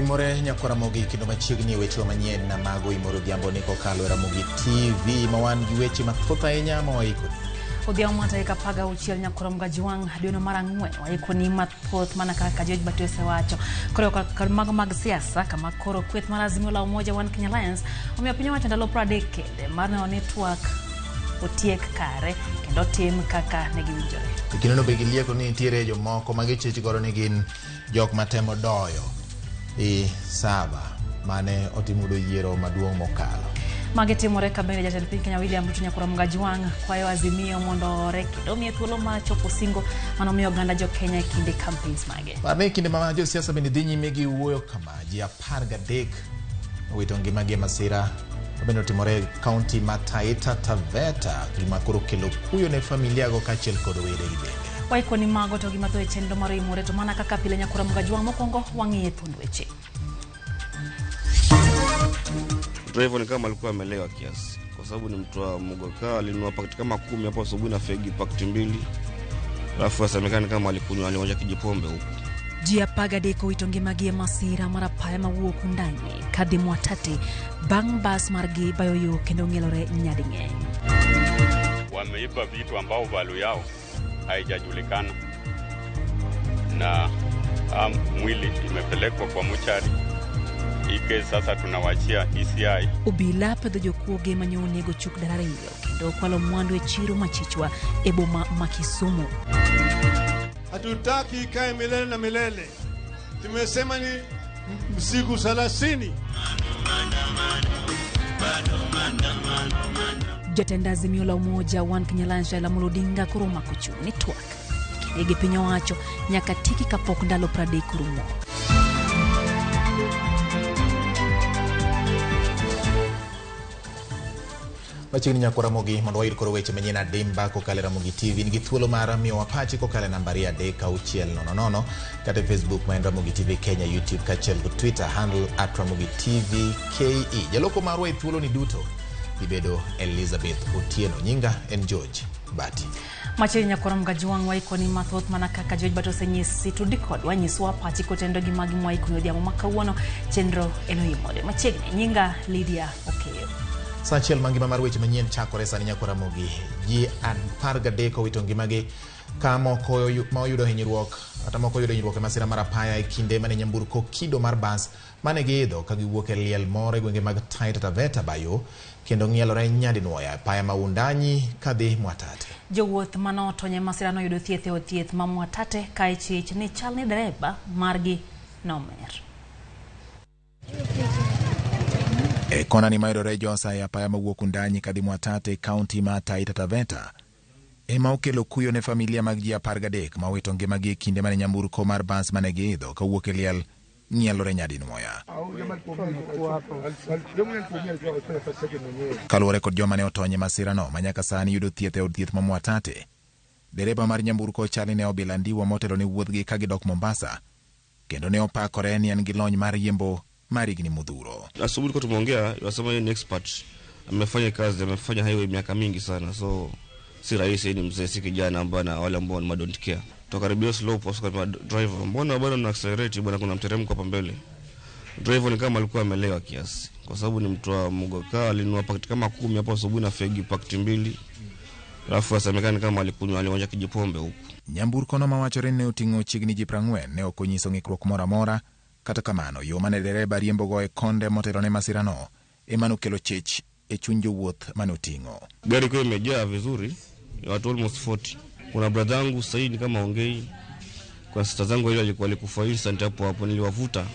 Oimore nyakwar Ramogi kendo machiegni e wechewa manyien mag Oimore Odhiambo ni kokalo e Ramogi TV ma wan gi weche mathoth ahinya ma waikoni. Odhiambo mar tarik 16 nyakwar Mgajwang' dweno mar ang'wen waikoni mathoth mana kaka George Bati osewacho. Koro kod mago mag siasa kama koro kweth mar Azimio la Umoja One Kenya Alliance omiyo piny owacho ndalo 30 kende mar neno ni twak otiek kare kendo tim kaka ne giwinjore. E kindeno be gilieko ni nitiere jomoko ma gichich godo ni gin jok matemo doyo i sava mane otim godo yiero maduong' mokalo. Magi timore ka bende jatend piny Kenya William Ruto nyakwar Mgajwang' kwayo Azimio mondo ore kendo omiye thuolo mar chopo singo manomiyo oganda jo Kenya e kinde campaigns mage. Par ni e kinde ma josiasa bende dhi nyime gi wuoyo kama, ji 13 owito ngimagi e masira mabende otimore e kaunti ma Taita Taveta, gima koro kelo kuyo ne familia go kaachiel kod wedegi bende. Waikoni mago to gima tho e chenro mar Oimore to mana kaka pile nyakwar Mgajwang' mokwongo wang'iye thuond weche. Driver ni kama alikuwa amelewa kiasi, kwa sababu ni mtu wa Mugoka, alinunua pakiti kama 10 hapo asubuhi na fegi pakiti 2, alafu asemekana kama alikunywa, alionja kijipombe huko. Ji 13 owito ngimagi e masira mar apaya mawuok Wundanyi kadhi Mwatate bang' bas margi bayo yo kendo ng'ielore nyading'eny. Wameiba vitu ambao value yao haijajulikana na mwili imepelekwa kwa mochari. Hii kesi sasa tunawachia DCI. Obila pedho jokuoge manyo onego chuk dar ariyo kendo kwalo mwandu e chiro machichwa e boma ma Kisumu. Hatutaki ikae milele na milele. Tumesema ni siku 30. Jatend Azimio la Umoja One Kenya Alliance Raila Amolo Odinga koro omako chung' ni twak kinde gi piny owacho nyaka tiki kapok ndalo 30 orumo. Machiegni nyakwar Ramogi mondo wayud koro weche manyien adimba kokalo e Ramogi TV. In gi thuolo mar miyowa pachi kokalo e namba 23600 kata e Facebook ma en Ramogi TV Kenya, YouTube kaachiel kod Twitter handle at Ramogi TV KE. Jaloko marwa e thuolo ni duto ibedo Elizabeth Otieno. Nyinga en George Bati. Machiegni nyakwar Mgajwang' waikoni mathoth mana kaka George Bati osenyisi tudi kodwa nyiswa pachi kotendo gi magi mwaikoni odhiambo ma kawuono chenro en oimore. Machiegni nyinga Lydia Okeyo. Saa achiel mangima mar weche manyien chakore sani nyakwar Ramogi. Ji 13 owito ngimagi ka moko ma oyudo hinyruok kata moko oyudo hinyruok e masira mar apaya e kinde mane nyamburko kido mar bas mane giidho ka giwuok e liel moro e gwenge mag Taita Taveta bayo kendo ng'ielore nyadinwoya e apaya ma Wundanyi kadhi Mwatate. Jowuoth mane otony e masirano oyudo thieth e od thieth ma Mwatate ka ichich ni chal ni dereba margi nomer. E kona ni mayudore Josa e apaya mawuok Wundanyi kadhi Mwatate e kaunti ma Taita Taveta ema okelo kuyo ne familia mag ji 13 ma owito ngimagi e kinde mane nyamburko mar bas mane giidho kawuok e liel ng'ielore nyadinwoya. Kaluwore kod joma ne otony e masirano ma nyaka sani yudo thieth e od thieth ma Mwatate, dereba mar nyamburko chal ni ne obila ndiwa motelo ne wuodhgi ka gidok Mombasa kendo ne opakore ni en gi lony mar riembo mar higni modhuro. Asubuhi tulikuwa tumeongea, wasema yeye ni expert, amefanya kazi, amefanya highway miaka mingi sana, so si rahisi, ni mzee, si kijana ambaye na wale ambao ni don't care. Tukaribia slope, wasuka kwa driver, mbona bado una accelerate bwana, kuna mteremko hapa mbele. Driver ni kama alikuwa amelewa kiasi, kwa sababu ni mtu wa Mugoka, alinunua pakiti kama 10 hapo asubuhi na fegi pakiti 2, alafu asemekana kama alikunywa, alionja kijipombe huko. Nyamburko no mawachore ni ne oting'o chiegni ji 40 ne ok onyiso ng'ikruok moro amora. Kata kamano, yo mane dereba riembogo e konde motelo ne masirano ema nokelo chich e chuny jowuoth mane oting'o. Gari ikiwa imejaa vizuri, watu almost 40. Kuna brother yangu sasa hivi kama ongei, kwa sister zangu ile alikufa instant hapo hapo, niliwavuta.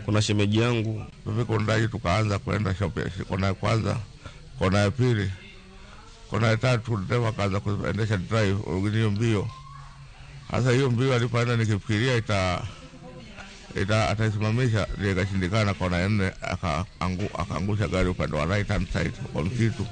Kuna shemeji yangu. Tumefika Wundanyi tukaanza kwenda shop ya kona ya kwanza, kona ya pili, kona ya tatu, dereva akaanza kuendesha drive hiyo mbio. Sasa hiyo mbio alipoenda nikifikiria ataisimamisha, ndio ikashindikana. Kona ya 4 akaangusha gari upande wa right hand side kwa msitu.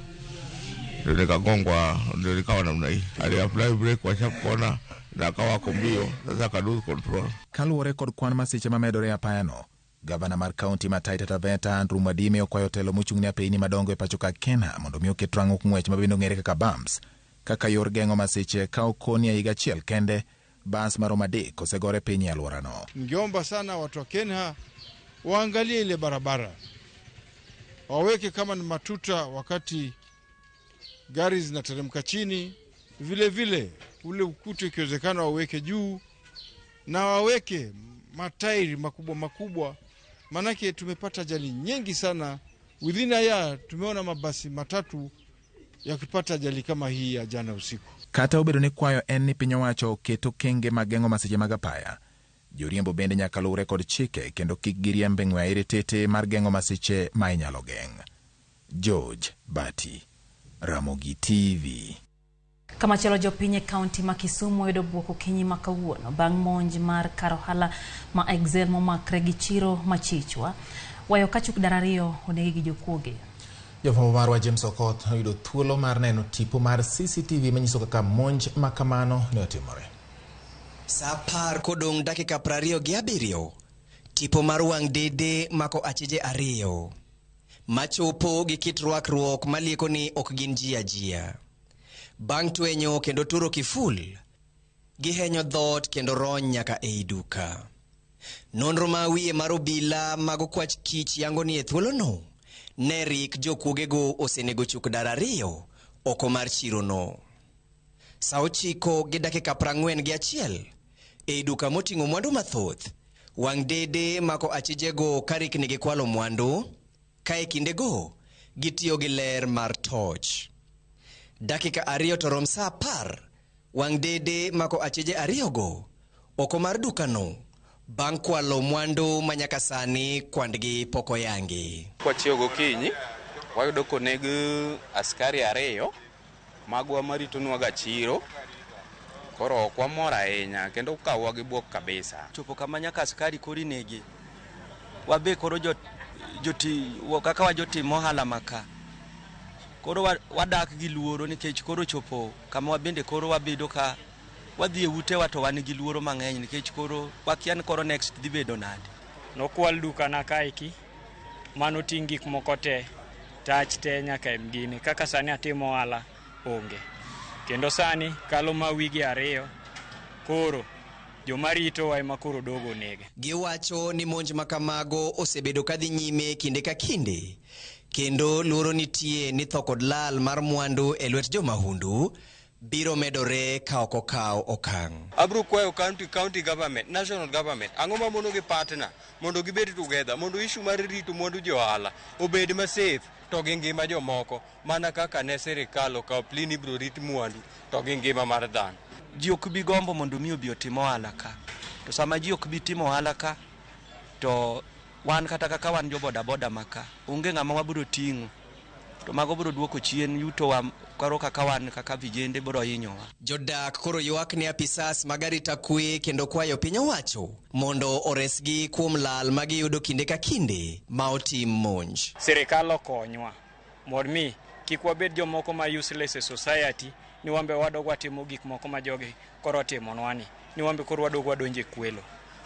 Ndio nikagongwa, ndio nikawa namna hii. Ali apply brake kwa sharp corner na akawa ako mbio, sasa aka lose control. Kaluwore kod kwan masiche mamedore e apayano, gavana mar kaunti ma Taita Taveta Andrew Mwadime okwayo telo mochung' ne apeyni madongo e pacho ka Kenya mondo mi oket rang'ok ng'wech ma bende ong'ere kaka bumps kaka yor geng'o masiche ka okoni e higa achiel kende bas maromo 3 osegore piny e alworano. Ningeomba sana watu wa Kenya Waangalie ile barabara, waweke kama ni matuta wakati gari zinateremka chini, vile vile ule ukuta ikiwezekana waweke juu na waweke matairi makubwa makubwa, manake tumepata ajali nyingi sana within a year. Tumeona mabasi matatu yakipata ajali kama hii ya jana usiku. Kata obedo ni kwayo en ni piny owacho oket okenge mag geng'o masiche mag apaya, joriembo bende nyaka luwre kod chike kendo kik giriemb e ng'we airititi mar geng'o masiche ma inyalo geng'. George Bati, Ramogi TV. Kamachielo, jopiny e kaunti ma Kisumu oyudo buok okinyi ma kawuono bang' monj mar kar ohala ma Excel momakre gi chiro machichwa wayo ka chuk dar ariyo onegi gi jokuoge. Jafwambo marwa James Okoth oyudo thuolo mar neno tipo mar CCTV manyiso kaka monj ma kamano ne otimore. Sa 10 kodong' dakika 27, tipo mar wang' dede mako achije ariyo machopo gi kit rwakruok malieko ni ok gin ji ajia. Bang' twenyo kendo turo kiful, gihenyo dhoot kendo rony nyaka ei duka. Nonro ma wiye mar obila mag okwach kich yango ni e thuolono ne rik jokuogego osenego chuk dar ariyo oko mar chirono. Sa 9:41 ei duka moting'o mwandu mathoth, wang' dede mako achijego karikni gikwalo mwandu, ka e kindego gitiyo gi ler mar toch. Dakika 2 to rom sa 10, wang' dede mako achije ariyogo oko mar dukano bang' kwalo mwandu ma nyaka sani kwandgi pok oyangi. Kwachiewo gokinyi, wayudo koneg askari ariyo magwa maritonwaga chiro. Koro ok wamor ahinya kendo okawowa gi buok kabisa. Chopo kama nyaka askari koro inege. Wabe koro kaka wajotim ohala maka. Koro wadak gi luoro nikech koro chopo kama wabende koro wabedo ka wadhi e utewa to wan gi luoro mang'eny nikech koro wakia ni koro next dhi bedo nade. Nokwal dukana kaeki, mano ting' gik moko te, tach te nyaka e mgini. Kaka sani atimo ohala onge. Kendo sani kalo ma wigi ariyo, koro joma ritowa ema koro dogo nege. Giwacho ni monj ma kamago osebedo kadhi nyime kinde ka kinde, kendo luoro nitie ni tho kod lal mar mwandu e lwet jomahundu biro medore ka ok okaw okang'. Abro kwayo county government, national government, ang'o ma mono gi partner mondo gibed together, mondo issue mar rito mwandu jo ohala obed ma safe to gi ngima jomoko, mana kaka ne sirikal okawo plea ni ibro rit mwandu to gi ngima mar dhano. Ji ok bi gombo mondo mi obi otim ohala ka, to sama ji ok bi timo ohala ka, to wan kata kaka wan jo boda boda maka, onge ng'ama wabiro ting'o, to mago biro duoko chien yutowa koro kaka wan kaka vijende biro hinyowa. Jodak koro ywak ne apisas mag arita kwe kendo kwayo piny owacho mondo oresgi kuom lal ma giyudo kinde ka kinde ma otim monj. Sirikal okonywa mondo mi kik wabed jomoko ma useless e society, ni wambe wadog watimo gik moko ma jogi koro otimonwa ni, ni wambe koro wadog wadonje kwelo.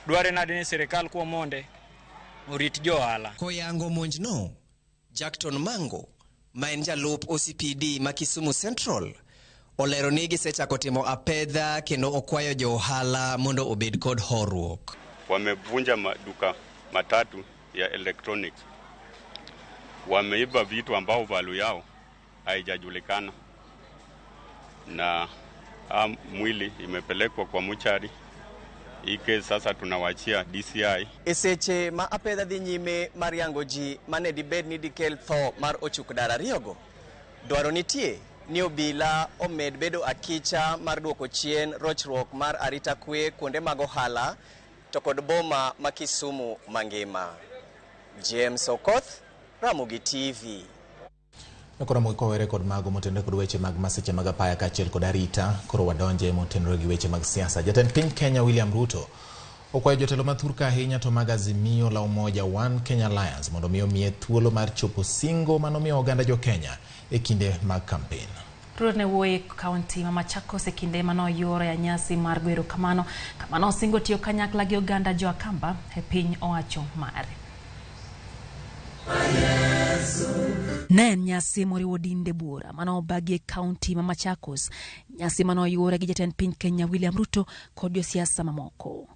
Dware nade ni sirikal kuom monde orit jo ohala. Koyango monjno, Jackton Mango ma en jalup OCPD ma Kisumu Central olero ni gisechako timo apedha kendo okwayo jo ohala mondo obed kod horuok. Wamevunja maduka matatu ya electronics. Wameiba vitu ambao value yao haijajulikana, na mwili imepelekwa kwa muchari. Ike sasa tunawachia DCI. E seche ma apedha dhi nyime mar yango ji mane dibed ni dikel tho mar ochuk dar ariyogo, dwaro nitie ni obila omed bedo akicha mar duoko chien rochruok mar arita kwe kuonde mag ohala to kod boma ma Kisumu mangima. James Okoth, Ramogi TV. Koro Ramogi kowere kod mago motenore kod weche mag masiche mag apaya kaachiel kod arita, koro wadonje motenore gi weche mag siasa. Jatend piny Kenya William Ruto okwayo jotelo mathurka ahinya to mag Azimio la Umoja One Kenya Alliance mondo mi omiye thuolo mar chopo singo manomiyo oganda jo Kenya e kinde mag kampen. Ruto ne wuoyo e kaunti ma Machakos e kinde manoyuoro ya nyasi mar goyo erokamano kama nosingo tiyo kanyakla gi oganda jo Akamba e piny owacho mare. Ne en nyasi moriwo dinde buora manobagi e kaunti ma Machakos, nyasi manoyuore gi jatend piny Kenya William Ruto kod josiasa mamoko.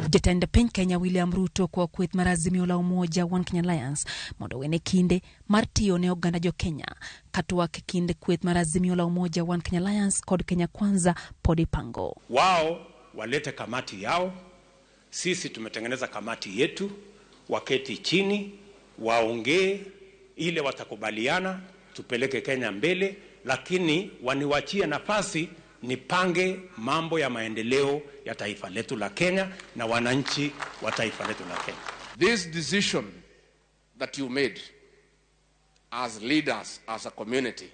Jatend piny Kenya William Ruto kwa kweth mar Azimio la Umoja One Kenya Alliance mondo owene kinde mar tiyo ne oganda jo Kenya. Ka twak e kind kweth mar Azimio la Umoja One Kenya Alliance kod Kenya Kwanza pod ipango. Wao walete kamati yao, sisi tumetengeneza kamati yetu, waketi chini waongee ile watakubaliana, tupeleke Kenya mbele, lakini waniwachie nafasi nipange mambo ya maendeleo ya taifa letu la Kenya na wananchi wa taifa letu la Kenya. This decision that you made as leaders, as a community,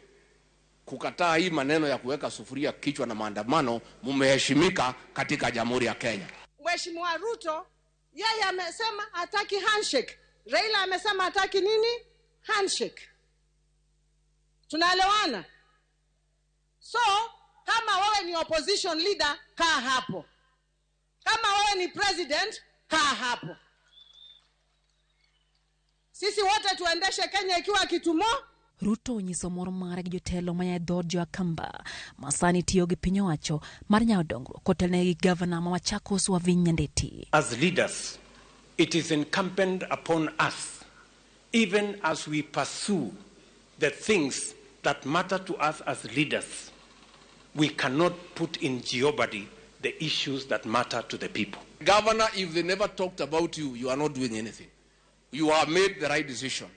kukataa hii maneno ya kuweka sufuria kichwa na maandamano, mumeheshimika katika Jamhuri ya Kenya. Mheshimiwa Ruto yeye amesema hataki handshake. Raila amesema hataki nini? Handshake. Tunaelewana? So kama wewe ni opposition leader, kaa hapo. Kama wewe ni president, kaa hapo. Sisi wote tuendeshe Kenya ikiwa kitumo. Ruto onyiso mor mare gi jotelo maya e dhood jo Akamba ma sani tiyo gi piny owacho mar nyawo dongruok kotelnegi gi gavana ma Machakos Wavinya Ndeti. As leaders, it is incumbent upon us, even as we pursue the things that matter to us as leaders, we cannot put in jeopardy the issues that matter to the people. Governor, if they never talked about you, you are not doing anything. You have made the right decision.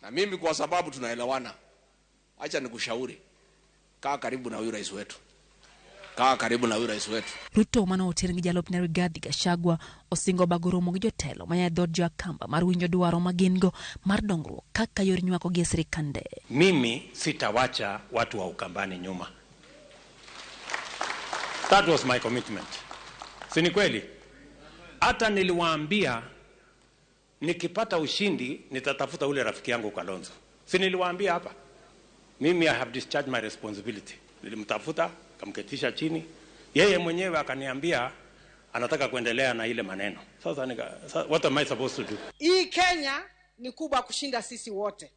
Na mimi kwa sababu tunaelewana, acha nikushauri, kaa karibu na huyu rais wetu. Kaa karibu na huyu rais wetu. Ruto mane oter gi jalupne Rigathi Gachagua osingo bago romo gi jotelo maya e dhood jo Akamba mar winjo dwaro ma gin go mar dongruok kaka yor nywako gi e sirikande. Mimi sitawacha watu wa Ukambani nyuma. That was my commitment. Si ni kweli? Hata niliwaambia nikipata ushindi nitatafuta ule rafiki yangu Kalonzo. Si niliwaambia hapa? Mimi I have discharged my responsibility. Nilimtafuta, kamketisha chini. Yeye mwenyewe akaniambia anataka kuendelea na ile maneno. Sasa what am I supposed to do? Hii Kenya ni kubwa kushinda sisi wote.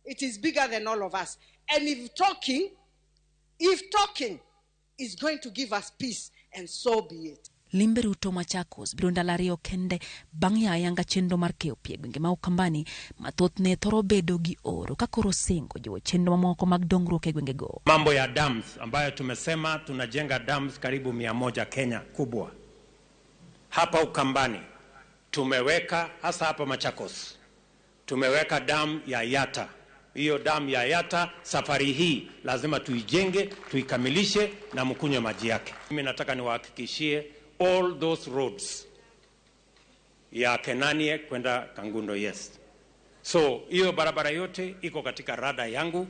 It is bigger than all of us. And if talking is going to give us peace, and so be it. Limbe Ruto Machakos biro ndalo ariyo kende bang' ya ayanga chenro mar keyo pi e gwenge ma Ukambani ma thothne thoro bedo gi oro ka koro osingo jiwo chenro mamoko mag dongruok e gwengego. Mambo ya dams ambayo tumesema tunajenga dams karibu 100 Kenya kubwa. Hapa Ukambani tumeweka, hasa hapa Machakos, tumeweka dam ya Yata. Hiyo dam ya Yata safari hii lazima tuijenge, tuikamilishe na mkunywe maji yake. Mimi nataka niwahakikishie all those roads ya Kenanie kwenda Kangundo, yes. So hiyo barabara yote iko katika rada yangu,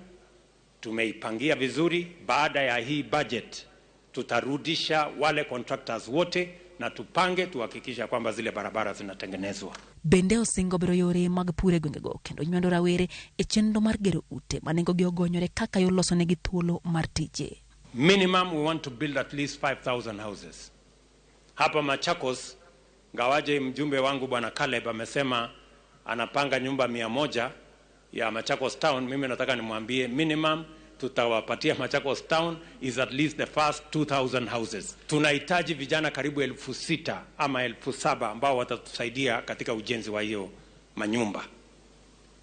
tumeipangia vizuri. Baada ya hii budget tutarudisha wale contractors wote na tupange tuhakikisha kwamba zile barabara zinatengenezwa. Bende osingo bero yore mag pur e gwengego kendo nywando rawere e chenro mar gero ute ma nengogi ogonyore kaka yor losonegi thuolo mar tije. Minimum we want to build at least 5,000 houses. Hapa Machakos, ngawaje mjumbe wangu Bwana Caleb amesema anapanga nyumba 100 ya Machakos Town, mimi nataka nimwambie minimum tutawapatia Machakos Town is at least the first 2,000 houses. Tunahitaji vijana karibu 6,000 ama 7,000 ambao watatusaidia katika ujenzi wa hiyo manyumba.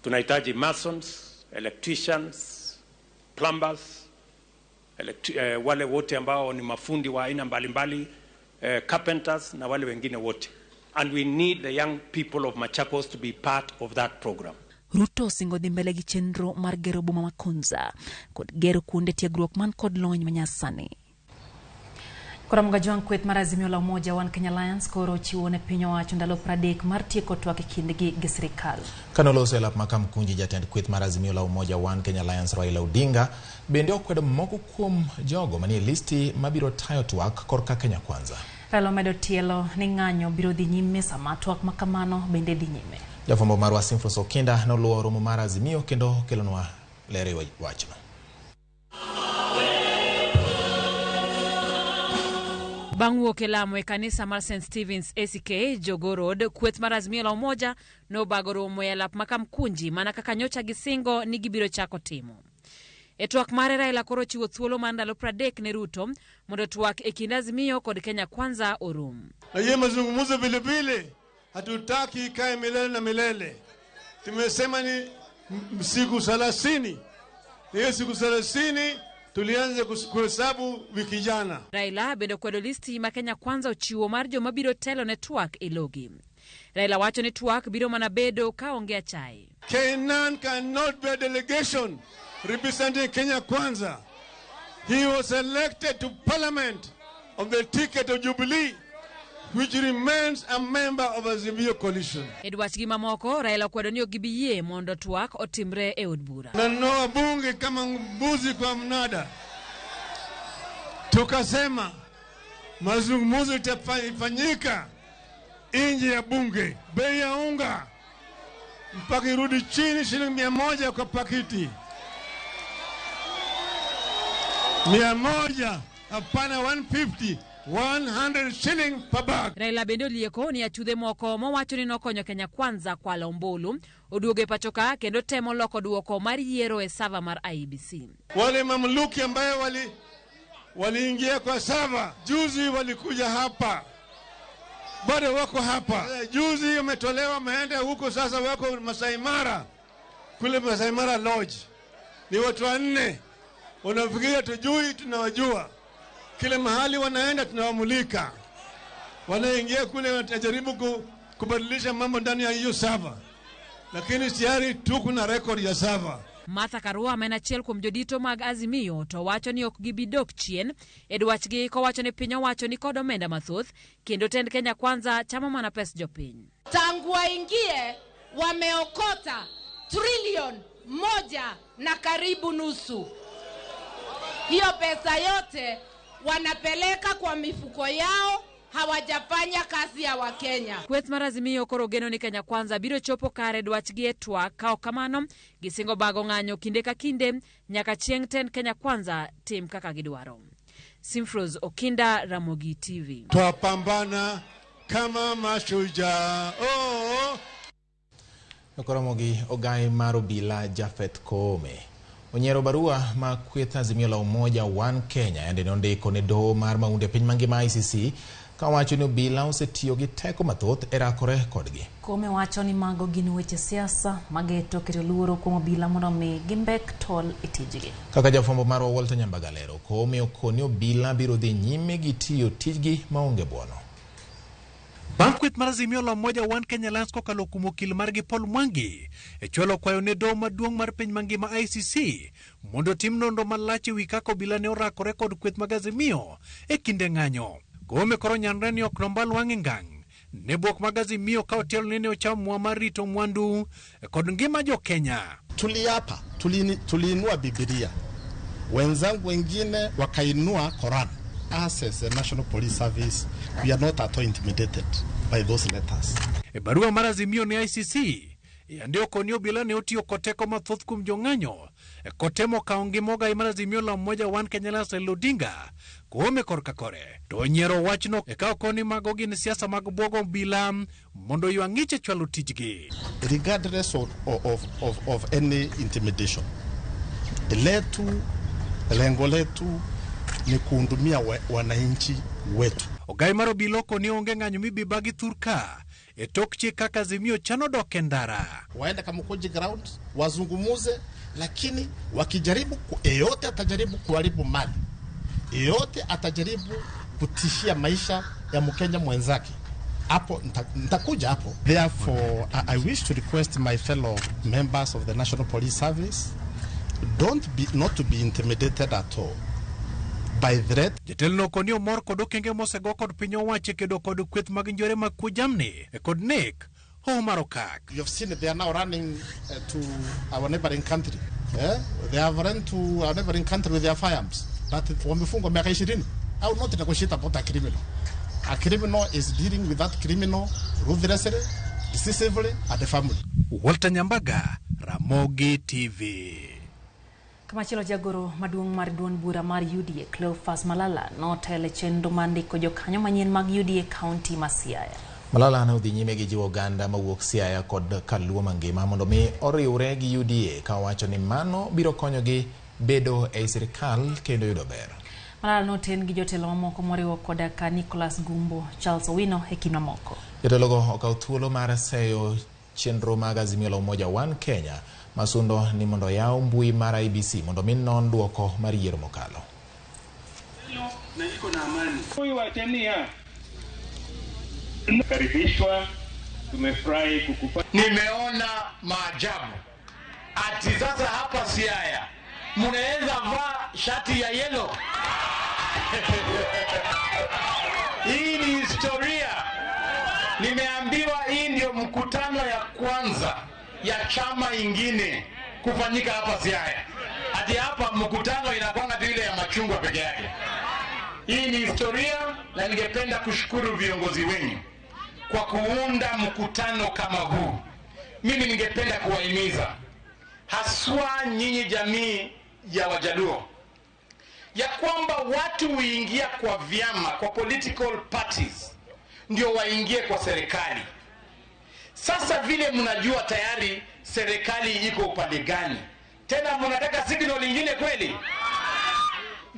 Tunahitaji masons, electricians, plumbers, wale wote ambao ni mafundi wa aina mbalimbali, carpenters na wale wengine wote. And we need the young people of Machakos to be part of that program. Ruto osingo dhi mbele gi chenro mar gero boma ma Konza kod gero kuonde tiegruok man kod lony manyasani. Koro Mgajwang' kweth mar Azimio la Umoja One Kenya Alliance koro ochiwo ne piny owacho ndalo 30 mar tieko twak e kindgi gi sirikal. Kanoloso e lap ma Kamkunji, jatend kweth mar Azimio la Umoja One Kenya Alliance Raila Odinga bende okwedo moko kuom jogo manie listi mabiro tayo twak korka Kenya Kwanza. Raila omedo tielo ni ng'anyo biro dhi nyime sama twak ma kamano bende dhi nyime. Jafwambo marwa Simfros Okinda noluwo romo mar Azimio kendo kelonwa ler e wachno. Bang' wuok e lamo e kanisa mar St. Stephen's ACK Jogoo Road, kweth mar Azimio la Umoja nobago romo e alap ma Kamkunji mana kaka nyocha gisingo ni gibiro chako timo. E twak mare Raila koro ochiwo thuolo mar ndalo 30 ne Ruto mondo twak e kind Azimio kod Kenya Kwanza orum. Na hiyo mazungumzo vile vile hatutaki ikae milele na milele. Tumesema ni siku 30. Hiyo siku 30 tulianza kuhesabu wiki jana. Raila bende okwedo listi ma Kenya Kwanza ochiwo mar joma biro telo ne twak e logi. Raila wacho ni twak biro mana bedo ka onge achaye. Kenan cannot be a delegation representing Kenya Kwanza. He was elected to parliament on the ticket of Jubilee, which remains a member of Azimio coalition. E dwachgi mamoko, Raila okwedo ni ok gibi yie mondo twak otimre e od bura. Nanunua bunge kama mbuzi kwa mnada. Tukasema mazungumzo itafanyika nje ya bunge. Bei ya unga mpaka irudi chini shilingi 100 kwa pakiti. 100, hapana 150, 100 shilling per bag. Raila bende olieko ni achudhe moko mowacho ni nokonyo Kenya Kwanza kwalo ombulu oduogo e pacho ka kendo temo loko duoko mar yiero e sava mar IEBC. Wale mamluki ambayo waliingia kwa sava juzi walikuja hapa, bado wako hapa. Juzi wametolewa wameenda huko, sasa wako Masai Mara, kule Masai Mara Lodge. Ni watu wanne. Wanafikiria tujui, tunawajua. Kile mahali wanaenda tunawamulika. Wanaingia kule wanajaribu kubadilisha mambo ndani ya hiyo sava. Lakini tayari tuko na record ya sava. Martha Karua ma en achiel kuom jodito mag Azimio to wacho ni ok gibi dok chien e dwachgi kowacho ni piny owacho ni kod omenda mathoth kendo tend Kenya Kwanza chamo mana pes jopiny. Tangu waingie wameokota trilioni 1 na karibu nusu. Hiyo pesa yote wanapeleka kwa mifuko yao, hawajafanya kazi ya Wakenya. Kweth mar Azimio koro geno ni Kenya Kwanza biro chopo kare dwachgi e twak ka ok kamano gisingo bago ng'anyo kinde ka kinde nyaka chieng' tend Kenya Kwanza tim kaka gidwaro. Simfros Okinda, Ramogi TV. Twapambana kama mashujaa. Oh. Ramogi ogai mar obila Japheth Koome onyiero barua ma kweth Azimio la Umoja One Kenya yande nondiko ne doho mar maundu e piny mangima ICC kawacho ni obila osetiyo gi teko mathoth e rakore kodgi. Koome wacho ni mago gin weche siasa mageto keto luoro kuom obila mondo mi gimbek tol e tijgi. Kaka jafwambo marwa Walter Nyambaga lero, Koome okoni obila biro dhi nyime gi tiyo tijgi maonge buono. Bang' kweth mar Azimio la Umoja One Kenya Alliance kokalo kuom okil margi Paul Mwangi e chwalo kwayo ne doho maduong' mar piny mangima ICC mondo otim nonro malach ewi kaka obila ne orakore kod kweth mag Azimio e kinde ng'anyo. Koome koro nyanre ni ok nombal wang'e ngang' ne bwok mag Azimio ka otielo ni ne ochamo mwa mar rito mwandu kod ngima jo Kenya. Tuliapa, tuliinua Biblia, wenzangu wengine wakainua Koran. Us as a National Police Service, we are not at all intimidated by those letters. E barua mar Azimio ne ICC yande okoni obila ne otiyo kod teko mathoth kuom jong'anyo kotemo kawo ngima ogai mar Azimio la Umoja One Kenya Alliance Raila Odinga. Koome korka kore to onyiero wachno e ka okoni mago gin siasa mag bwogo obila mondo ywa ng'ich e chwalo tijgi. Regardless of any intimidation, letu lengo letu ni kuhudumia wananchi wetu. Ogai mar obila okoni onge ng'anyo mibibagi thurka e tok chik kaka Azimio chano dok e ndara. Waende Kamukunji ground wazungumuze, lakini wakijaribu, yeyote atajaribu kuharibu mali, yeyote atajaribu kutishia maisha ya Mkenya mwenzake, hapo nitakuja hapo. Therefore, I wish to request my fellow members of the National Police Service not to be intimidated at all by threat. Jatelo okoni omor kod okenge mosego kod piny owacho e kedo kod kweth mag njore mag kuo jamni kod nek hoho mar Okak. You have seen they are now running to our neighboring country. They have run to our neighboring country with their firearms. But wamefungwa miaka 20. I will not negotiate about a criminal. A criminal is dealing with that criminal ruthlessly, decisively, and the family. Walter Nyambaga, Ramogi TV. Kamachielo jagoro maduong' mar duond bura mar UDA Cleophas Malala notelo e chenro mar ndiko jokanyo manyien mag UDA kaunti ma Siaya. Malala ne odhi nyime gi jiwo oganda mawuok Siaya kod Kaluo mangima mondo mi oriwre gi UDA ka owacho ni mano biro konyogi bedo ei sirikal kendo yudo ber. Malala noten gi jotelo mamoko moriwo koda ka Nicholas Gumbo, Charles Owino e kind mamoko. Jotelogo okawo thuolo mar seyo chenro mag Azimio la Umoja One Kenya masundo ni mondo oyaw mbui mar IEBC mondo mi non duoko mar yiero mokalo. Na iko na amani. Huyu wache niya karibishwa, tumefurahi kukupa. Nimeona maajabu ati sasa hapa Siaya mnaweza vaa shati ya yellow. Hii ni historia. Nimeambiwa hii ndio mkutano ya kwanza ya chama ingine kufanyika hapa Siaya. Ati hapa mkutano inakuwa tu ile ya machungwa peke yake. Hii ni historia, na ningependa kushukuru viongozi wenyu kwa kuunda mkutano kama huu. Mimi ningependa kuwahimiza haswa nyinyi jamii ya Wajaluo ya kwamba watu huingia kwa vyama, kwa political parties ndio waingie kwa serikali. Sasa vile mnajua tayari serikali iko upande gani, tena mnataka signal lingine kweli?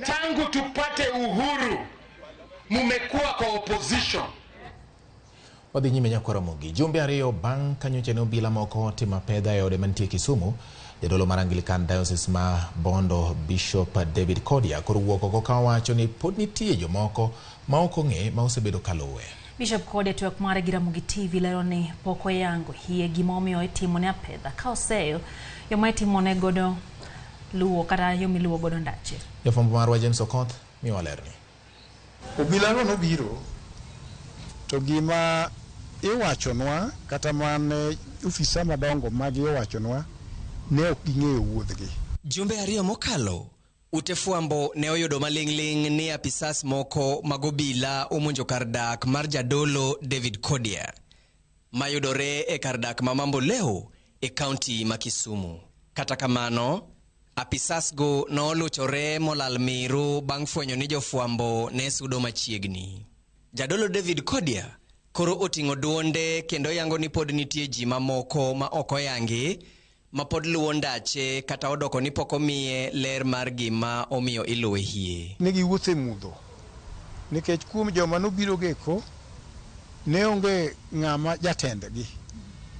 Tangu tupate uhuru mumekuwa kwa opposition. Wadhi nyime nyakwar Ramogi. Jumbe ariyo bang' ka nyocha ne obila moko otimo apedha e ode mantie Kisumu, jadolo mar Anglican Diocese ma Bondo Bishop David Kodia koro wuok oko ka owacho ni pod nitie jomoko ma ok ong'e ma osebedo kaluwe. Bishop Kodia twak mare gi Ramogi TV lero ni pok oyango hie gima omiyo itimone apedha ka oseyo yo ma itimone godo luwo kata yo miluwo godo ndache. Jafwambo marwa James Okoth miwa lerni. Obila no nobiro to gima iwachonwa kata mane ofisa madongo magi owachonwa ne ok ging'eyo wuodhgi. Jumbe ariyo mokalo, ute fwambo ne oyudo maling'ling' ni apisas moko mag obila omonjo kar dak mar jadolo David Kodia mayudore e kar dak ma Mamboleo e kaunti ma Kisumu. Kata kamano, apisas go noluchore molal miru bang' fwenyo ni jofwambo ne sudo machiegni. Jadolo David Kodia koro oting'o duonde kendo yango ni pod nitie ji mamoko ma ok oyangi ma pod luwo ndache kata odoko ni pok omiye ler mar gima omiyo iluwe hie. Ne giwuotho e mudho nikech kuom joma nobiro geko ne onge ng'ama jatendgi.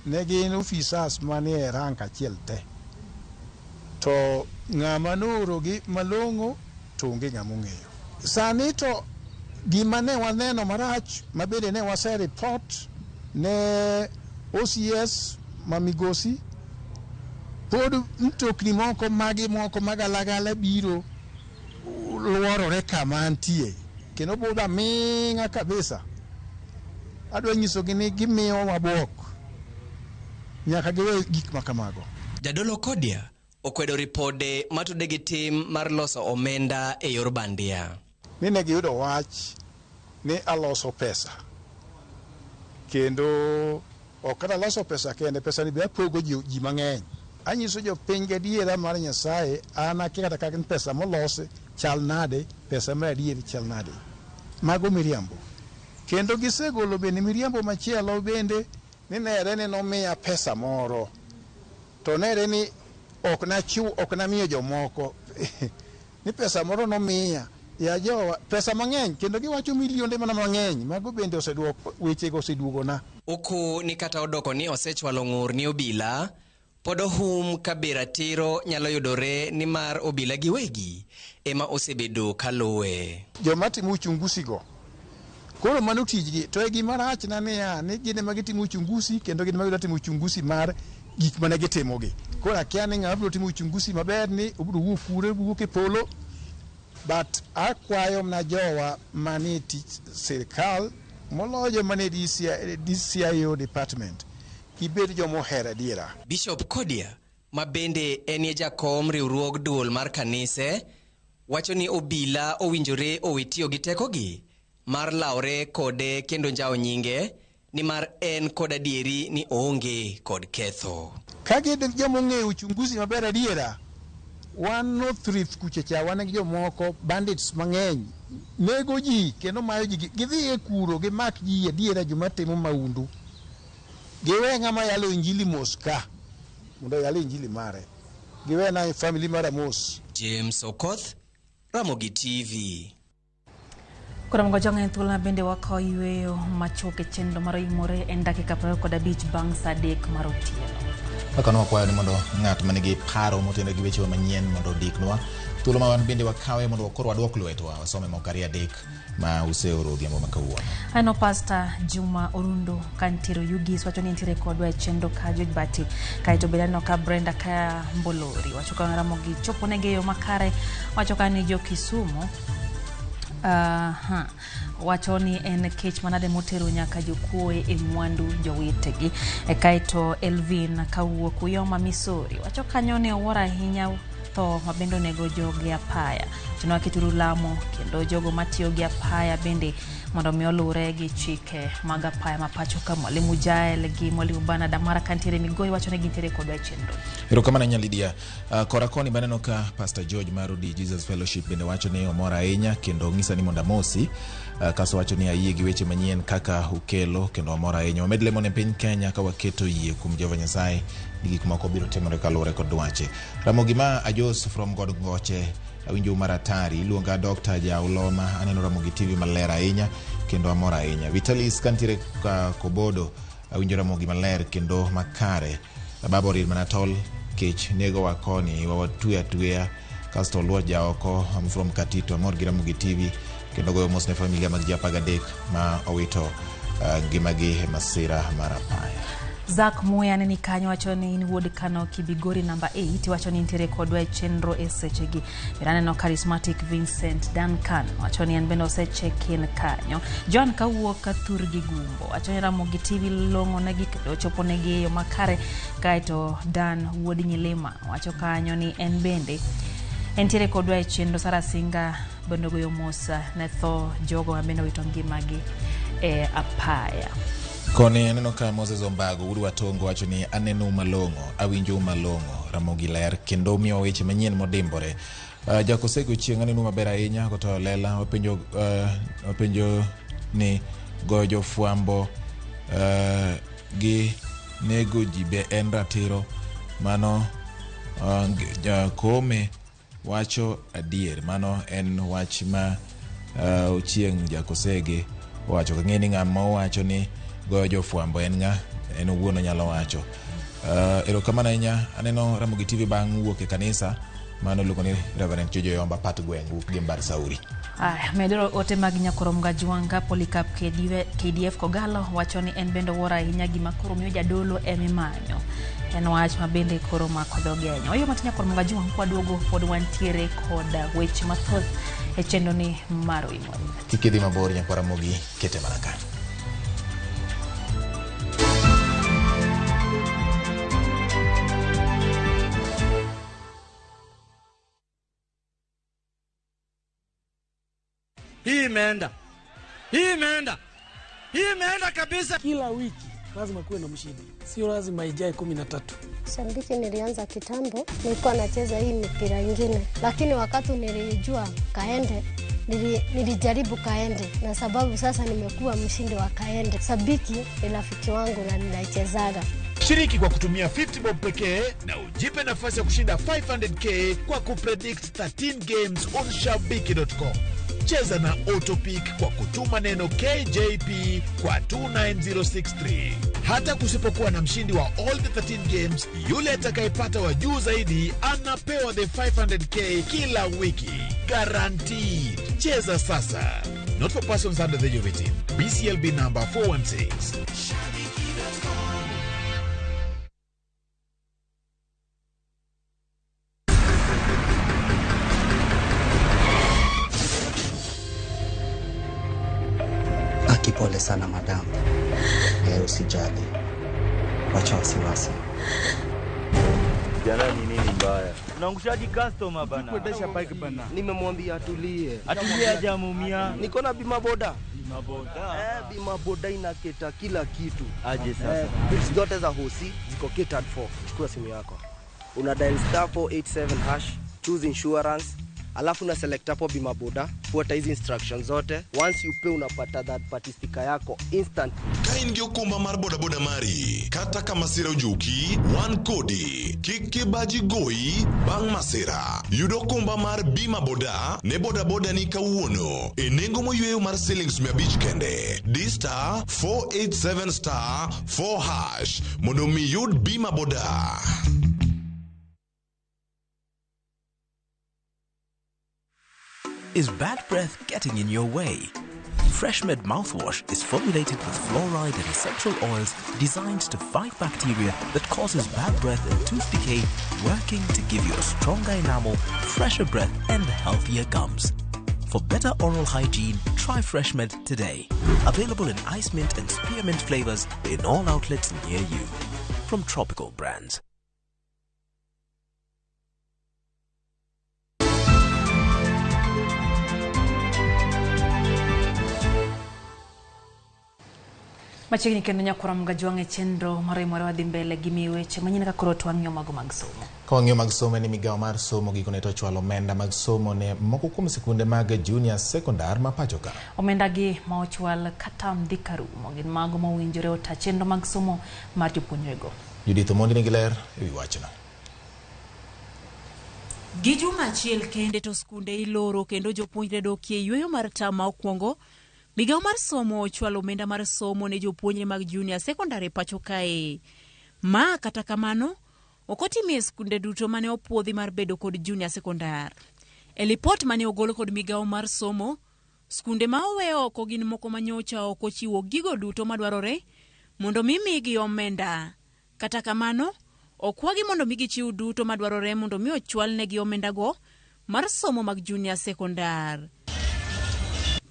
Ne gin ofisas manie rank achiel te. To ng'ama noorogi malong'o to onge ng'ama ong'eyo. Sani to gima ne waneno marach ma bende ne wase report ne OCS ma Migosi, pod mtokni moko magi moko magalagala biro luorore kama antie kendo budho aming'a kabisa. Adwa nyisogi ni gimiyowa bwok, nyaka giwe gik ma kamago. Jadolo Kodia okwedo ripode matude gi tim mar loso omenda e yor bandia. Ni ne giyudo wach ni aloso pesa, kendo ok kata loso pesa kende, pesa ni be apogo ji mang'eny. Anyiso jopiny gadiera mar Nyasaye, an akia kata kaka pesa molosi chal nade, pesa mar adier chal nade. Mago miriambo. Kendo gisegolo bende miriambo machielo bende ni nere ni nomiya pesa moro to nere ni ok nachiw, ok namiyo jomoko ni pesa moro nomiya ya jowa pesa mang'eny, kendo giwacho milionde mana mang'eny. Mago bende oseduoko wechego oseduogona. Oku ni kata odoko ni osechwalo ng'ur ni obila, pod ohum ka be ratiro nyalo yudore nimar obila giwegi ema osebedo kaluwe. Joma timo uchunguzi go koro mano tijgi, to e gima rach na niya ni gin ema gitimo uchunguzi kendo gin ema gidwa timo uchunguzi mar gik mane gitimogi. Koro akia ni ng'ama biro timo uchunguzi maber ni obiro wuok kure, obiro wuok e polo. But akwayo mana jowa manie tich sirikal moloyo manie DCIO department gibed joma ohero adiera. Bishop Kodia ma bende enie jakom riwruog duol mar kanise wacho ni obila owinjore owe tiyo gi tekogi mar lawre kode kendo njawo nyinge nimar en kod adieri ni oonge kod ketho. Ka gin joma ong'eyo uchunguzi maber adiera, wan North Rift kuche cha wan gi jomoko bandits mang'eny nego ji kendo mayo ji. Gidhi e kuro gimak ji adiera joma timo maundu. Giwe ng'ama yalo injili mos ka mondo oyal injili mare. Giwena family mara mos. James Okoth, Ramogi TV. Koro mgojonga en thuolo ma bende wakawo yueyo machuok e chenro mar oimore en dakika 25 bang' saa 3 mar otieno. Kaka nwakwayo ni mondo ng'at manigi paro motenore gi weche manyien mondo ondiknwa. Thuolo ma wan bende wakawe mondo koro wadwok lwetwa wasome moko 2 3 ma useoro odhiambo ma kawuono. Aneno Pastor Juma Orundo kantiere Oyugis wacho ni nitiere kodwa e chenro ka George Bati. Kaeto bende aneno ka Brenda ka Mbolori wacho ka Ramogi chopo negi e yo makare, wacho ka ni jo Kisumu wacho ni en kech manade motero nyaka jokuoe e mwandu jowetegi. Kaeto Elvin kawuok Uyoma Misori wacho kanyo ni owuoro ahinya tho ma bende onego jogi apaya. Tino waketuru lamo kendo jogo matiyo gi apaya bende mondo mi oluwre gi chike mag apaya ma pacho ka. Mwalimu Jael gi Mwalimu Bernard Amara kantiere Migori wacho ni gintiere kodwa e chenro. Erokamano ahinya Lydia. Kora koni baneno ka Pastor George Marudi Jesus Fellowship bende wacho ni omor ahinya kendo ng'isa ni mondo amosi. Kaso wacho ni ayie gi weche manyien kaka ukelo kendo omor ahinya. Wamed lemo ne piny Kenya ka waketo yie kuom Jehova Nyasaye ni gik moko biro timore kaluwore kod dwache. Ramogi ma Ajos from God Ngoche awinjo maratari iluonga Dr. Jauloma aneno Ramogi TV maler ahinya kendo amor ahinya. Vitalis kantiere ka Kobodo awinjo Ramogi maler kendo makare. Baba orir mana tol kech nego wa koni wawatwe atweya kasto luo jaoko. I'm from Katito amor gi Ramogi TV kendo goyo mos ne familia mag ji 13 ma owito ngimagi e masira mar apaya. Zack Muya neni kanyo wacho ni in wuod Kano Kibigori namba 8 wacho ni nitiere kodwa e chenro e sechegi. Bende aneno Charismatic Vincent Duncan wacho ni en bende ose check in kanyo. John kawuok ka thurgi Gumbo wacho ni Ramogi TV long'o negi kendo chopo negi e yo makare. Kaeto Dan wuod Nyilima wacho kanyo ni en bende entiere kodwa e chenro. Sara Singa bende ogoyo mos ne tho jogo ma bende owito ngimagi e apaya. Koni aneno ka Moses Ombago wuod Watongo wacho ni aneno malong'o, awinjo malong'o, Ramogi ler kendo miyo weche manyien modimbore. Jakosego chieng' aneno maber ahinya kotoyo lela wapenjo ni goyo jofwambo gi nego ji be en ratiro mano. Kome wacho adier, mano en wach ma Ochieng' Jakosege owacho. Kang'e ni ng'ama owacho ni goyo jofwambo en ng'a, en owuon onyalo wacho. Erokamano ahinya. Aneno Ramogi TV bang' wuok e kanisa mano iluongo ni Reverend Jojo Yomba Pat Gweng' wuok gi Mbar Sauri. Aya, medoro ote mag Nyakorom Gajwanga Polycarp KDF Kogalo wacho ni en bende owuoro ahinya gima koro miyo jadolo emimanyo. En wach ma bende koro mako dhoge ahinya. Wayo matin Nyakorom Gajwang' kwaduogo pod wantiere kod weche mathoth e chenro ni mar Oimore. Kik idhi mabor Nyakwar Ramogi, kete mana ka. Hii imeenda. Hii imeenda. Hii imeenda kabisa. Kila wiki lazima kuwe na mshindi. Sio lazima ijae 13. Shabiki nilianza kitambo, nilikuwa nacheza hii mipira ingine, lakini wakati nilijua kaende, nilijaribu kaende, na sababu sasa nimekuwa mshindi wa kaende. Sabiki ni rafiki wangu na ninaichezaga. Shiriki kwa kutumia 50 bob pekee na ujipe nafasi ya kushinda 500k kwa kupredict 13 games on shabiki.com. Cheza na Autopick kwa kutuma neno KJP kwa 29063. Hata kusipokuwa na mshindi wa all the 13 games, yule atakayepata wa juu zaidi anapewa the 500k kila wiki. Guaranteed. Cheza sasa. Not for persons under the age of 18. BCLB number 416. Pole sana madam. Usijali. Wacha wasiwasi. Jana ni nini mbaya? Unaangushaji customer bana. Kuendesha bike bana. Nimemwambia atulie. Atulie hajamuumia. Niko na bima boda. Bima boda. Bima boda inaketa kila kitu. Aje sasa. Bills zote za hosi ziko catered for. Chukua simu yako. Una dial star 487 hash, choose insurance, Alafu na select hapo bima boda, fuata hizi instructions zote. Once you pay unapata third party sticker yako instant. Ka in gi okumba mar bodaboda mari, kata ka masira ojuki, wan kodi. Kik kibaji goyi bang' masira. Yud okumba mar bima boda ne bodaboda ni kawuono e nengo moyweyo mar silings 500 kende. Di star 487 star 4 hash mondo mi yud bima boda. Is bad breath getting in your way? FreshMed mouthwash is formulated with fluoride and essential oils designed to fight bacteria that causes bad breath and tooth decay, working to give you a stronger enamel, fresher breath, and healthier gums. For better oral hygiene, try FreshMed today. Available in ice mint and spearmint flavors in all outlets near you. From Tropical Brands. Machiegni kendo nyakora Mgajwang' e chenro mar Imore wadhi mbele gi miyo weche manyien ka koro to wang'iyo mago mag somo. Ka wang'iyo mag somo en ni migawo mar somo gikone to ochwalo omenda mag somo ne moko kuom sikunde mag junior secondar ma pacho ka. Omenda gi ma ochwal ka tam dhi ka rumo gin mago mowinjore ota chenro mag somo mar jopuonjrego. Judith Omondi nigi ler e wi wachno. Gi juma achiel kende to skunde iloro kendo jopuonjre dokie yueyo mar tam ma okwongo. Migawo mar somo ochwalo omenda mar somo ne jopuonjre mag junior secondary pacho kae. Ma kata kamano, ok otimie e skunde duto mane opuodhi mar bedo kod junior secondary. E lipot mane ogol kod migawo mar somo, skunde ma owe oko gin moko manyocha ok ochiwo gigo duto madwarore mondo mi migi omenda. Kata kamano, okwagi mondo mi gichiw duto madwarore mondo mi ochwalnegi omendago mar somo mag junior secondary.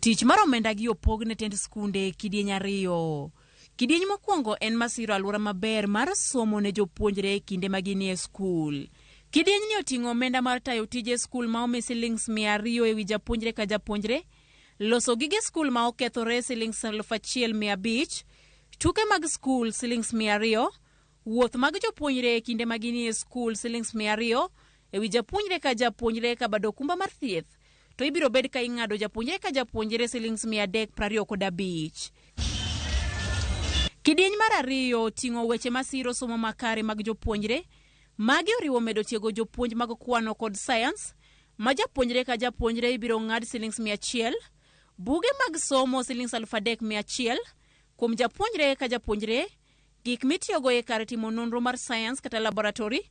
Tich mar omenda gi opog ne tend skunde e kidieny ariyo. Kidieny mokwongo en masiro alwora maber mar somo ne jopuonjre e kinde ma ginie skul. Kidienyni oting'o omenda mar tayo tije skul ma omi silings 200 ewi japuonjre ka japuonjre, loso gige skul ma okethore silings 1,500, tuke mag skul silings 200, wuoth mag jopuonjre e kinde ma ginie skul silings 200 ewi japuonjre ka japuonjre ka bado okumba mar thieth to ibiro bed ka ing'ado japuonjre ka japuonjre silings 325. Kidieny mar ariyo oting'o weche masiro somo makare mag jopuonjre. Magi oriwo medo tiego jopuonj mag kwano kod sayans, ma japuonjre ka japuonjre ibiro ng'ad silings 100, buge mag somo silings 3,100 kuom japuonjre ka japuonjre, gik mitiyogo e kar timo nonro mar sayans kata laboratory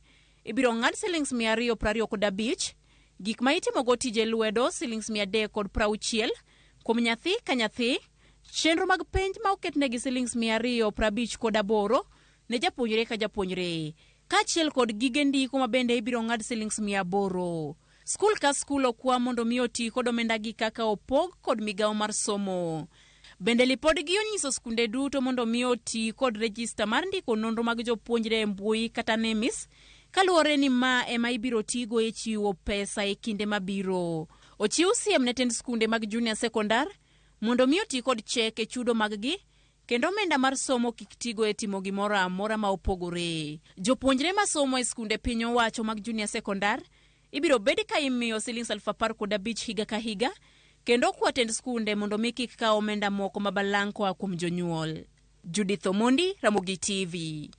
ibiro ng'ad silings 225, gik ma itimogo tije lwedo silings 360 kuom nyathi ka nyathi, chenro mag penj ma oketnegi silings 258 ne japuonjre ka japuonjre, kaachiel kod gige ndiko ma bende ibiro ng'ad silings 800. Skul ka skul okwa mondo mi oti kod omendagi kaka opog kod migawo mar somo. Bende lipodgi onyiso skunde duto mondo mi oti kod rejista mar ndiko nonro mag jopuonjre e mbui kata NEMIS, kaluwore ni ma ema ibiro tigo e chiwo pesa e kinde mabiro. Ochiw siem ne tend skunde mag junior secondar mondo mi oti kod chek e chudo maggi kendo omenda mar somo kik tigo e timo gimoro amora ma opogore. Jopuonjre masomo e skunde piny owacho mag junior secondar ibiro bed ka imiyo silings 15,000 higa ka higa kendo okwa tend skunde mondo mi kik kaw omenda moko ma balang' koa kuom jonyuol. Judith Omondi, Ramogi TV.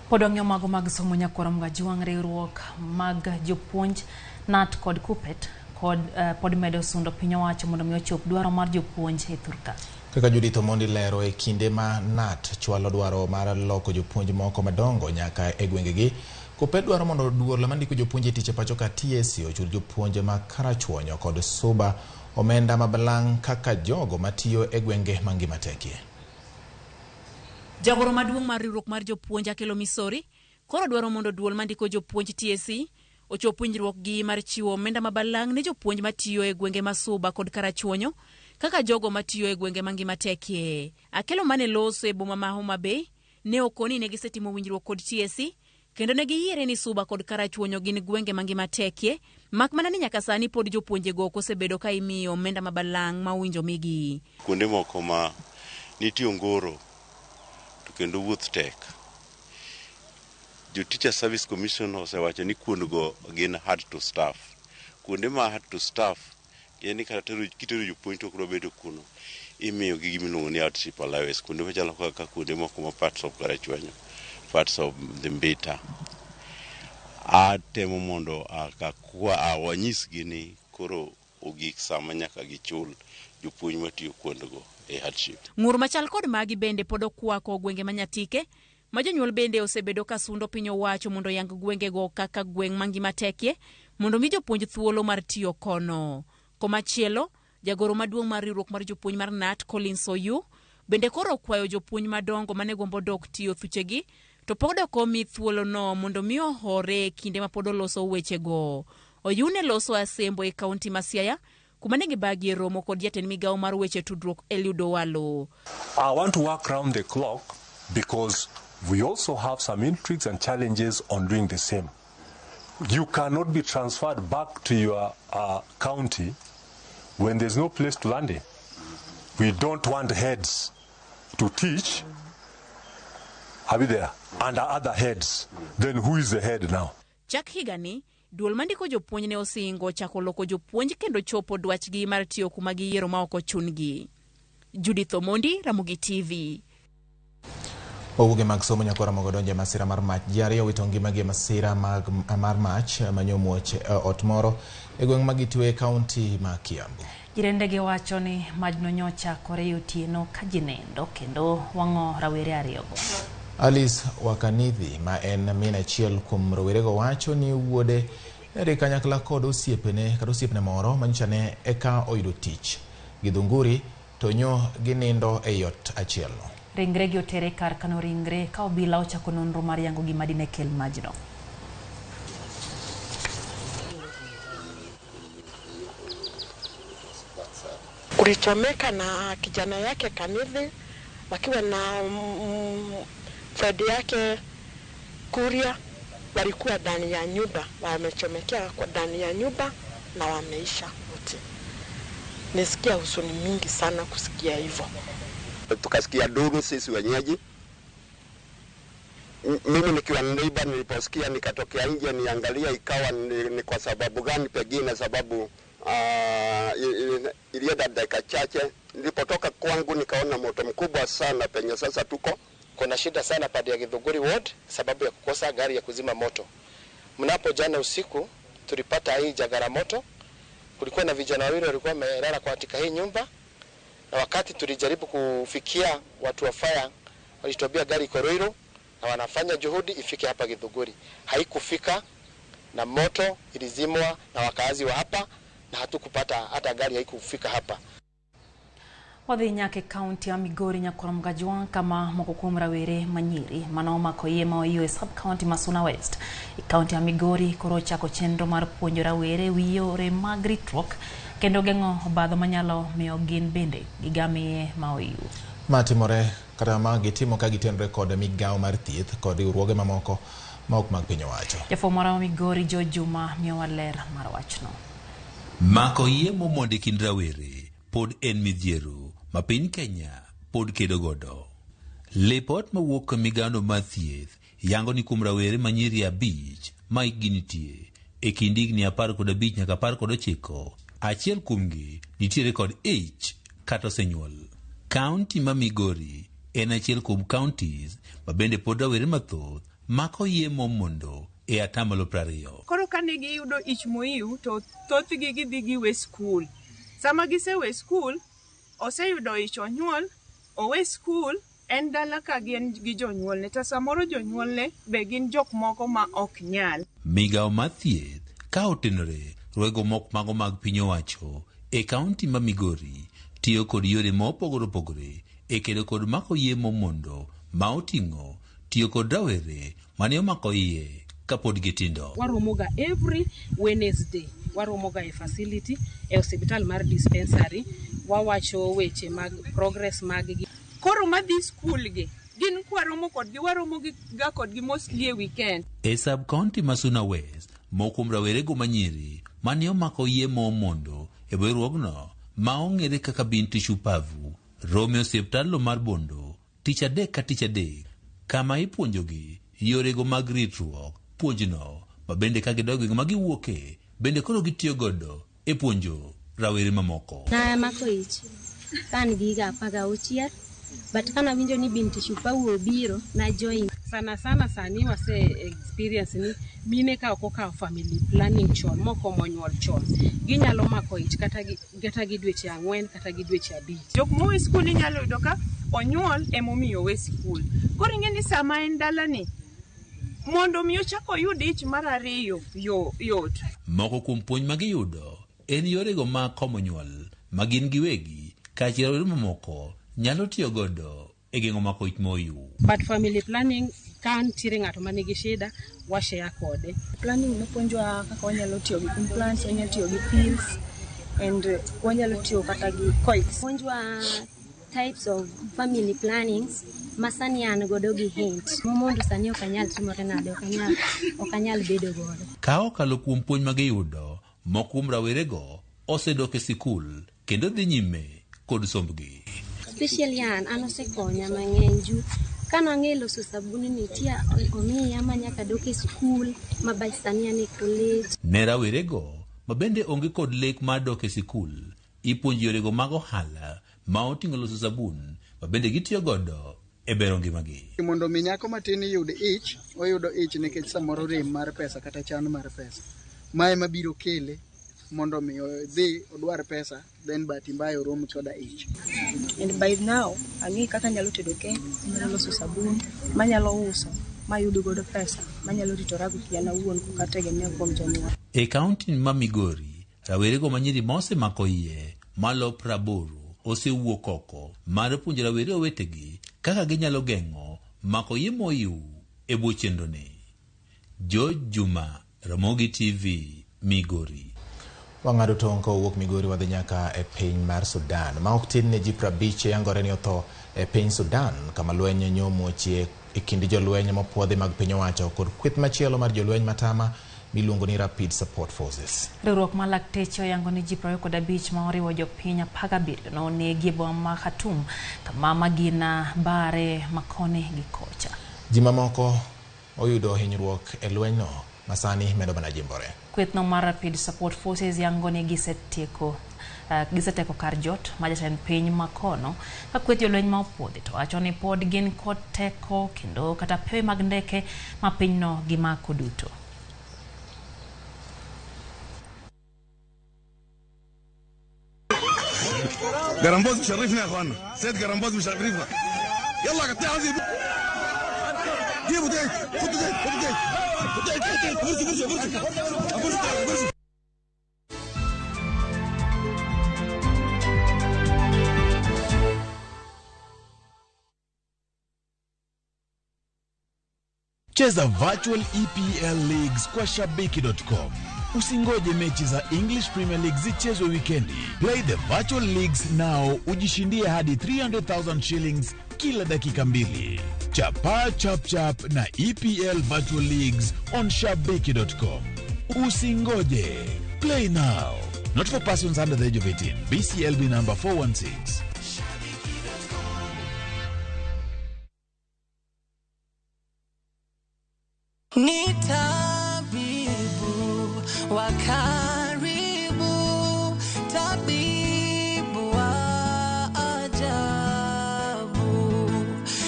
Pod wang'iyo mago mag somo nyakwara Mgajwang' riwruok mag jopuonj KNUT kod KUPPET kod pod medo sundo piny owacho mondo mi ochop dwaro mar jopuonj e thurka. Kaka Judith Omondi lero e kinde ma KNUT chwalo dwaro mar loko jopuonj moko madongo nyaka e gwengegi, KUPPET dwaro mondo duol mandiko jopuonj e tich e pacho ka TSC ochul jopuonj ma Karachuonyo kod Suba omenda mabalang' kaka jogo matiyo e gwenge mangima tekie. Jagoro maduong' mar riwruok mar jopuonj Akelo Misori koro dwaro mondo duol mandiko jopuonj TSC ochop winjruokgi mar chiwo omenda mabalang' ne jopuonj matiyo e gwenge ma Suba kod Karachuonyo kaka jogo matiyo e gwenge mangima tekie. Akelo mane loso e boma ma Homa Bay ne okoni ne gisetimo winjruok kod TSC kendo ne giyiere ni Suba kod Karachuonyo gin gwenge mangima tekie, mak mana ni nyaka sani pod jopuonjego ok osebedo ka imiyo omenda mabalang' ma owinjo migi. Kuonde moko ma nitie ongoro to kendo wuoth tek. Jo Teacher Service Commission osewacho ni kuondgo gin hard to staff. Kuonde ma hard to staff, yani kata tero kitero jopuonj to ok dwa bedo kuno, imiyo gi gima iluongo ni hardship allowance. Kuonde machalo kaka kuonde moko ma parts of Karachuonyo, parts of the Mbita. Atemo mondo akakwa wanyisgi ni koro ogik sama nyaka gichul jopuonj matiyo kuondego e hardship. Ng'ur machal kod magi bende pod okwako gwenge ma Nyatike, ma jonyuol bende osebedo ka sundo piny owacho mondo oyang gwengego kaka gweng' mangima tekie mondo mi jopuonj thuolo mar tiyo kono. Komachielo, jagoro maduong' mar riwruok mar jopuonj mar KNUT Collins Oyu bende koro okwayo jopuonj madongo mane gombo dok tiyo thuchegi to pod ok omi thuolono mondo mi ohore e kinde ma pod oloso wechego. Oyu ne loso asembo e kaunti ma Siaya kuma ne gibagie romo kod jatend migawo mar weche tudruok Eliud Owalo. I want to work round the clock because we also have some intrigues and challenges on doing the same. You cannot be transferred back to your county when there's no place to land in. We don't want heads to teach. Are we there? Under other heads. Then who is the head now? Chak higani, duol mandiko jopuonj ne osingo chako loko jopuonj kendo chopo dwachgi mar tiyo kuma giyiero ma ok ochun-gi. Judith Omondi, Ramogi TV. Wawuoge mag somo nyaka Ramogi donjo e masira mar mach. Ji ariyo owito ngimagi e masira mar mach manyomuoch ot moro e gweng' ma Gitwe e kaunti ma Kiambu. Jirendegi wacho ni majno nyochakore e otieno ka ji nindo kendo wang'o rawere ariyogo. Alice Wakanithi ma en min achiel kuom rowerego wacho ni wuode ne kanyakla kod osiepene kata osiepne moro manyocha ne eka oyudo tich Githunguri to nyo ginindo ei ot achielno. Ringre gi otere kar kano ringre ka obila ochako nonro mar yango gima dine kel majno. Kulichomeka na kijana yake Kanithi wakiwa na friend yake Kuria, walikuwa ndani ya nyumba, wamechomekea kwa ndani ya nyumba na wameisha wote. Nisikia huzuni mingi sana kusikia hivyo. Tukasikia duru sisi wenyeji. Mimi nikiwa neighbor niliposikia nikatokea nje niangalia, ikawa ni kwa sababu gani, pengine sababu ilienda dakika chache. Nilipotoka kwangu nikaona moto mkubwa sana penye sasa tuko. Kuna shida sana pande ya Githunguri ward sababu ya kukosa gari ya kuzima moto. Mnapo jana usiku tulipata hii jagara moto. Kulikuwa na vijana wawili walikuwa wamelala katika hii nyumba, na wakati tulijaribu kufikia watu wa fire walituambia gari iko Ruiru na wanafanya juhudi ifike hapa Githunguri. Haikufika na moto ilizimwa na wakazi wa hapa na hatukupata hata gari haikufika hapa. Wadhi nyaka e kaunti ya Migori nyakwar Mgajwang' kama moko kuom rawere manyiri mane omako iye ma oiyo e sub county ma Suna West. E kaunti ya Migori koro ochako chenro mar puonjo rawere wi yore mag ritruok kendo geng'o obadho manyalo miyo gin bende gigam iye ma oiyo. Ma timore kata ma gitimo ka gitenore kod migawo mar thieth kod riwruoge mamoko ma ok mag piny owacho. Jafwambo marwa Migori George Juma miyowa ler mar wachno. Mako iye momondo e kind rawere pod en midhiero ma piny Kenya pod kedo godo. Lipot mawuok e migao mar thieth yango ni kuom rawere manyiri 5 ma hikgi nitie e kind higni 15 nyaka 19, achiel kuomgi nitiere kod ich kata osenyuol. Kaunti ma Migori en achiel kuom counties ma bende pod rawere mathoth mako iye momondo e atamalo 20. Koro kane giyudo ich moiw to thothgi gidhi giwe skul. Sama gisewe skul, oseyudo ich onyuol, owe skul, en dala ka gin gi jonyuolne, to samoro jonyuolne be gin jok moko ma ok nyal. Migawo mar thieth ka otenore rwego mok mago mag piny owacho e kaunti ma Migori tiyo kod yore ma opogore opogore e kedo kod mako iye momondo ma oting'o tiyo kod rawere mane omako iye kapod gitindo. Waromoga every Wednesday, waromoga e facility e osiptal mar dispensary, wawacho weche mag progress mag gi. Koro madhi skul gi, gin kwaromo kodgi, waromo ga kodgi mostly e weekend. E sub county ma Suna West, moko kuom rawerego manyiri mane omako iye momondo e riwruogno ma ong'ere kaka Binti Shupavu romo e osiptalno mar Bondo tich adek ka tich adek kama ipuonjogi yorego mag ritruok. Puonjno ma bende ka gidok e gwenge ma giwuoke bende koro gitiyo godo e puonjo rawere mamoko. Namako ich ka an gi higa 16, but kanawinjo ni Binti Shupavu obiro, na join. Sana sana sani wase experience ni mine ka ok okawo family planning chon mokomo nyuol chon, ginyalo mako ich kata gi dweche 4 kata gi dweche 5. Jok mowe skul inyalo yudo ka onyuol emomiyo owe skul. Koro ing'e ni sama en dalani, mondo mi ochak oyud ich mar ariyo yot. Moko kuom puonj ma giyudo en yorego mag komo nyuol ma gin giwegi kaachiel rawere mamoko nyalo tiyo godo e geng'o mako ich moyu. But family planning ka nitiere ng'ato manigi shida washare kode. Planning nopuonjwa kaka wanyalo tiyo gi implants, wanyalo tiyo gi pills and wanyalo tiyo kata gi coils. Puonjwa types of family plannings ma sani an godo gi hint. Mondo sani ok anyal timore nade, ok anyal bedo godo. Ka okalo kuom puonj ma giyudo, moko kuom rawerego osedok e sikul kendo dhi nyime kod sombgi. Especially an osekonya mang'eny ju kanang'e loso sabuni ni tia omiya ma nyaka dok e sikul ma by sani an e college. Ne rawerego ma bende onge kod lek mar dok e sikul, ipuonjo yorego mag ohala ma oting'o loso sabun ma bende gitiyo godo e bero ngimagi. Mondo mi nyako matin yud ich, oyudo ich nikech samoro rem mar pesa kata chan mar pesa. Mae mabiro kele mondo mi odhi odwar pesa, then bahati mbaya orom koda ich. And by now, ang'e kaka anyalo tedo kek, anyalo loso sabun, manyalo uso, mayud godo pesa, manyalo ritorago an awuon kok ategemea kuom jonyuol. E kaunti ma Migori, rawerego manyiri ma osemako iye malo 80 osewuok oko mar puonjo rawere owetegi kaka ginyalo geng'o mako iye moyu e bwo chenroni. George Juma, Ramogi TV, Migori. Wang'ado tong' kowuok Migori wadhi nyaka e piny mar Sudan. Ma ok tin ne ji 50 yangore ni otho e piny Sudan kama lweny nyomochie e kind jolweny mopuodhi mag piny owacho kod kweth machielo mar jolweny matama miluongo ni Rapid Support Forces. Riwruok mar lakteche oyango ni ji 25 ma oriwo jopiny 17 nonegi e boma ma Khartoum kama magina bare makoni gi kocha. Ji mamoko oyudo hinyruok e lwenyno masani medo mana jimbore. Kwethno mar Rapid Support Forces yango ni giseteko kar jot ma jatend piny makono ka kweth jolweny ma opuodhi to wacho ni pod gin kod teko kendo kata pewe mag ndeke ma pinyno gimako duto. قرنبوز مشرفنا يا اخوانا، سيد قرنبوز مشرفنا. يلا قطع هذه، جيبوا ديك، خدوا ديك، خدوا ديك، خدوا ديك، فرصه فرصه فرصه فرصه فرصه. Cheza Virtual EPL Leagues kwa Shabiki.com. Usingoje mechi za English Premier League zichezwe wikendi. Play the Virtual Leagues now, ujishindie hadi 300,000 shillings kila dakika 2. Chapa chap chap na EPL Virtual Leagues on Shabiki.com. Usingoje. Play now. Not for persons under the age of 18. BCLB number 416. Ni tabibu wa karibu, tabibu wa ajabu,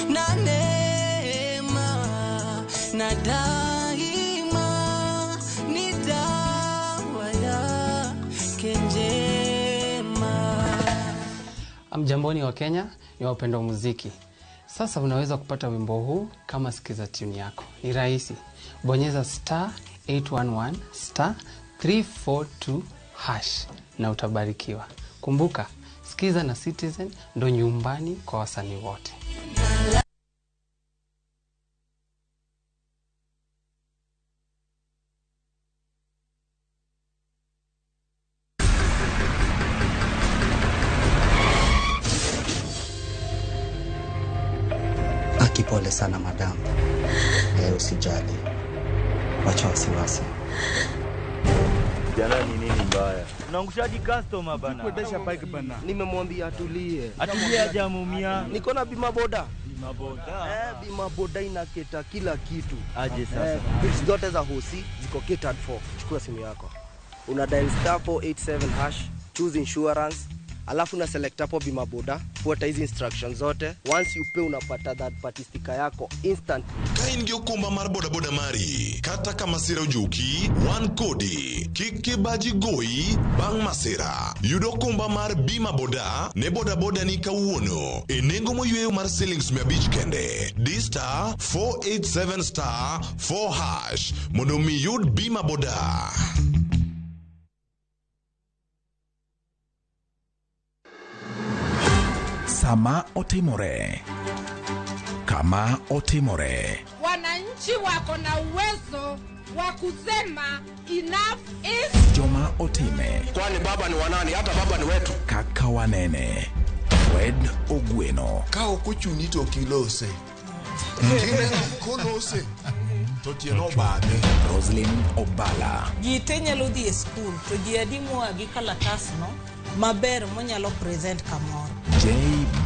na neema na daima ni dawa yake njema. Amjamboni wa Kenya, ni wapenda wa muziki. Sasa unaweza kupata wimbo huu kama sikiza tune yako. Ni rahisi. Bonyeza star 811 star 342 hash na utabarikiwa. Kumbuka, sikiza na Citizen ndo nyumbani kwa wasanii wote. Pole sana madam. Usijali. Wacha wasiwasi. Jana ni nini mbaya? Unaangushaji customer bana. Kuendesha bike bana. Nimemwambia atulie. Atulie hajamuumia. Niko na bima boda. Bima boda. Bima boda inaketa kila kitu. Aje sasa. Bills zote za hosi ziko catered for. Chukua simu yako. Una dial star 487 hash, choose insurance, alafu una select hapo bima boda, fuata hizi instructions zote. Once you pay unapata third party sticker yako instant. Ka in gi okumba mar bodaboda mari, kata ka masira ojuki, wan kodi. Kik kibaji goyi bang' masira. Yud okumba mar bima boda ne bodaboda ni kawuono e nengo moyweyo mar silings 500 kende. Di star 487 star 4 hash mondo mi yud bima boda. Sama otimore, kama otimore, Wananchi wako na uwezo wa kusema enough is joma otime, Kwani baba ni wanani? Hata baba ni wetu. kaka wanene, Fred Ogweno, Ka ok ochuni to ok ilose. Kineno kolose to tiende obadhe. Roslyn Obala, Ji te nyalo dhi e skul to ji adi moa gi kalatasno maber monyalo present kamoro. J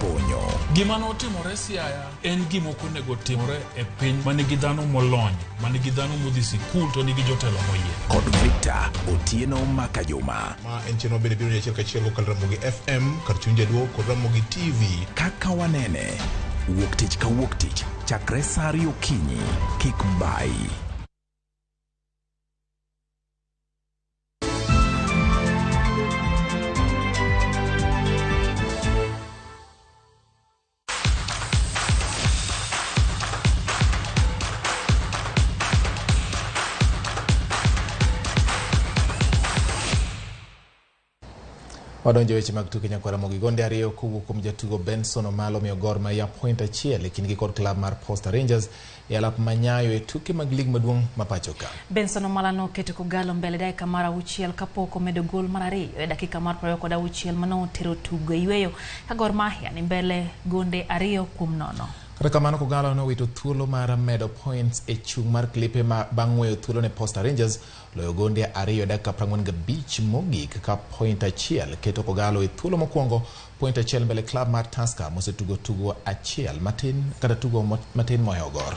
Bonyo, Gima notimore Siaya en gima ok onego timore e piny ma nigi dhano molony, ma nigi dhano modhi sikul to nigi jotelo moyier. kod Victor Otieno Makajuma. Ma en chenro mabende biro ni achiel kachiel kokalo Ramogi FM kar chuny jaluo kod Ramogi TV. Kaka wanene, wuok tich ka wuok tich, chakre saa ariyo okinyi, kik bayi. Wadonjo e weche mag tuke nyakwar Ramogi. Gonde ariyo kowuok kuom jatugo Benson Omalo miyo Gor Mahia point achiel e kindgi kod klab mar Posta Rangers e alap manyayo e tuke mag lig maduong' ma pacho ka. Benson Omala noketo Kogalo mbele dakika mar 6 kapok omedo gol mar 2 e dakika mar 26 manotero tugo e yweyo ka Gor Mahia ni mbele gonde 2-0. Kata kamano Kogalo nowito thuolo mar medo points e chung' mar klipe ma bang' weyo thuolo ne Posta Rangers loyo gonde 2 e dakika 45 mogik ka point achiel keto Kogalo e thuolo mokwongo point achiel mbele klab mar Tusker mosetugo tugo achiel matin kata tugo matin mohewo Gor.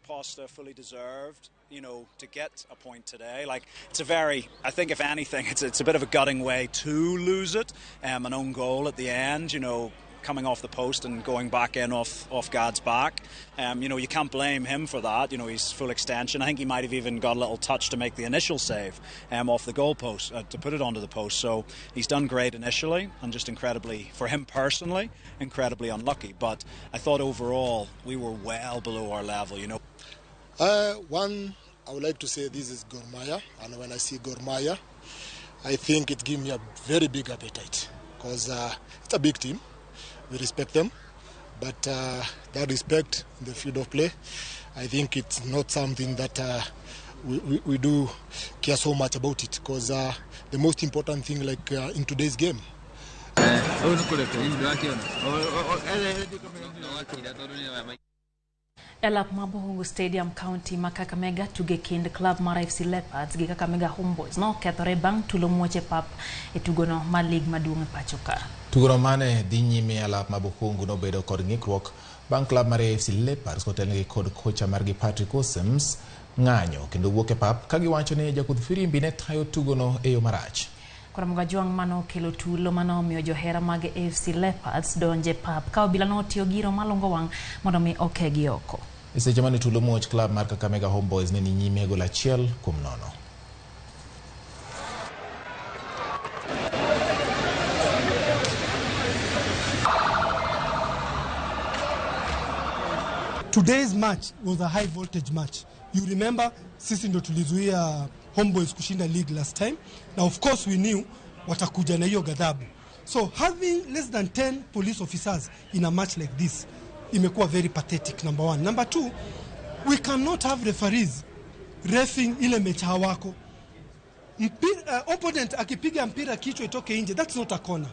Posta fully deserved, you know, to get a point today. Like, it's a very, I think if anything, it's a bit of a gutting way to lose it. An own goal at the end, you know, coming off the post and going back in off Gad's back. You know, you can't blame him for that. You know, he's full extension. I think he might have even got a little touch to make the initial save off the goalpost, to put it onto the post. So he's done great initially and just incredibly, for him personally, incredibly unlucky. But I thought overall we were well below our level, you know. One, I would like to say this is Gor Mahia, and when I see Gor Mahia, I think it gives me a very big appetite because it's a big team. We respect them, but that respect in the field of play, I think it's not something that we do care so much about it, because the most important thing, like in today's game, Elap Mabuhungu Stadium County ma Kakamega tuge kind club mar FC Leopards gi Kakamega Homeboys nokethore bang' tulo muoche pap e tugono mar lig maduong' e pacho ka. Tugono mane dhi nyime e alap ma Bukhungu nobedo kod ng'ikruok bang' club mar AFC Leopards kotelnegi kod kocha margi Patrick Osems ng'anyo kendo wuok e pap ka giwacho ni jakudh firimbi ne tayo tugono e yo marach. Koramoga Jwang' mano okelo tulo mano omiyo johera mag AFC Leopards donje pap ka obila notiyo giro malongo wang' mondo mi okegi oko. E seche mane tulo muoch club mar Kakamega Homeboys ne ni nyime gol 1-0. Today's match was a high voltage match. You remember sisi ndo tulizuia Homeboys kushinda league last time. Now of course we knew watakuja na hiyo ghadhabu. So having less than 10 police officers in a match like this imekuwa very pathetic, number one. Number two, we cannot have referees refing ile mechi hawako. Opponent akipiga mpira kichwa itoke nje, that's not a corner.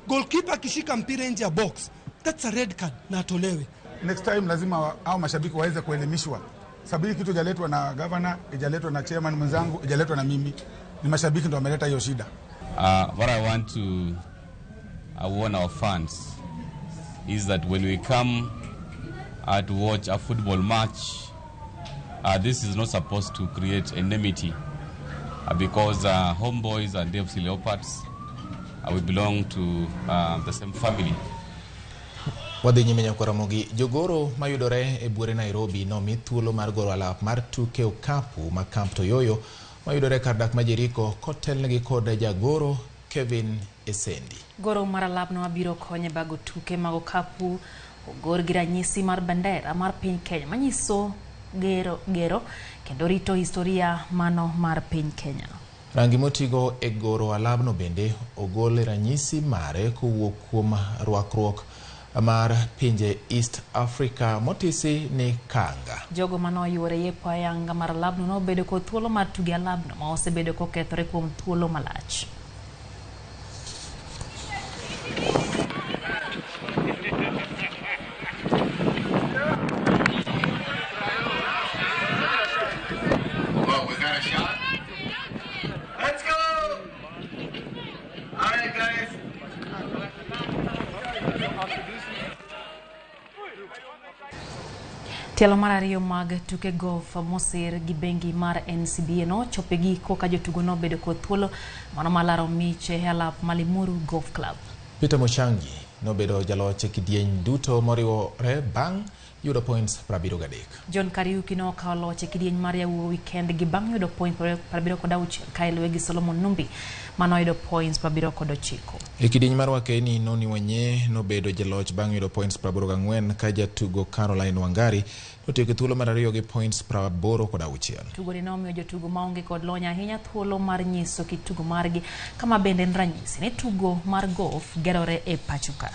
Goalkeeper akishika mpira nje ya box, that's a red card na atolewe. Next time lazima hao mashabiki waweze kuelimishwa. Sababu hii kitu ijaletwa na governor, ijaletwa na chairman mwenzangu, ijaletwa na mimi. Ni mashabiki ndio wameleta hiyo shida. What I want to warn our fans is that when we come to watch a football match, this is not supposed to create enmity, because Homeboys and AFC Leopards, we belong to the same family. Wadhi nyime Nyakwaramogi, jogoro mayudore e buore Nairobi nomi thuolo mar goro alap mar tuke okapu ma Camp Toyoyo mayudore kar dak ma Jeriko kotelnegi kod jagoro Kevin Esendi. Goro mar alapno mabiro konyo e bago tuke mag okapu ogor gi ranyisi mar bendera mar piny Kenya manyiso gero kendo rito historia mano mar piny Kenya. Rangi motigo e goro alabno bende ogol ranyisi mare kowuok kuom rwakruok mar pinje East Africa motisi ni kanga. Jogo manoyuore yepo ayanga mar alabno nobedo kod thuolo mar tugo alabno ma osebedo kokethore kuom thuolo malach. Well, we got a shot. Let's go! All right, guys. Tielo mar ariyo mag tuke golf mosir gi bengi mar NCBA nochopo e giko ka jotugo nobedo kod thuolo mano mar laro mich e alap ma Limuru Golf Club. Peter Mochangi nobedo jaloch e kidieny duto moriwore bang' yudo points 73. John Kariuki nokawo loch e kidieny mar yawuowi kendgi bang' yudo points 76 ka iluwe gi Solomon Numbi manoyudo points 79. E kidieny mar wakeni Noni Wanye nobedo jaloch bang' yudo points 84 ka jatugo Caroline Wangari notieko thuolo mar ariyo gi points 86. Tugoni nomiyo jotugo maonge kod lony ahinya thuolo mar nyiso kit tugo margi kama bende en ranyisi ni tugo mar golf gerore e pacho ka.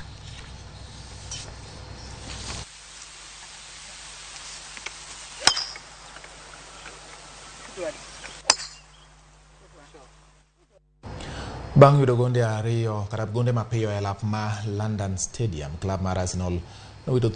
Bang' yudo gonde ariyo kata gonde mapiyo e alap ma London Stadium, klab mar Arsenal nowito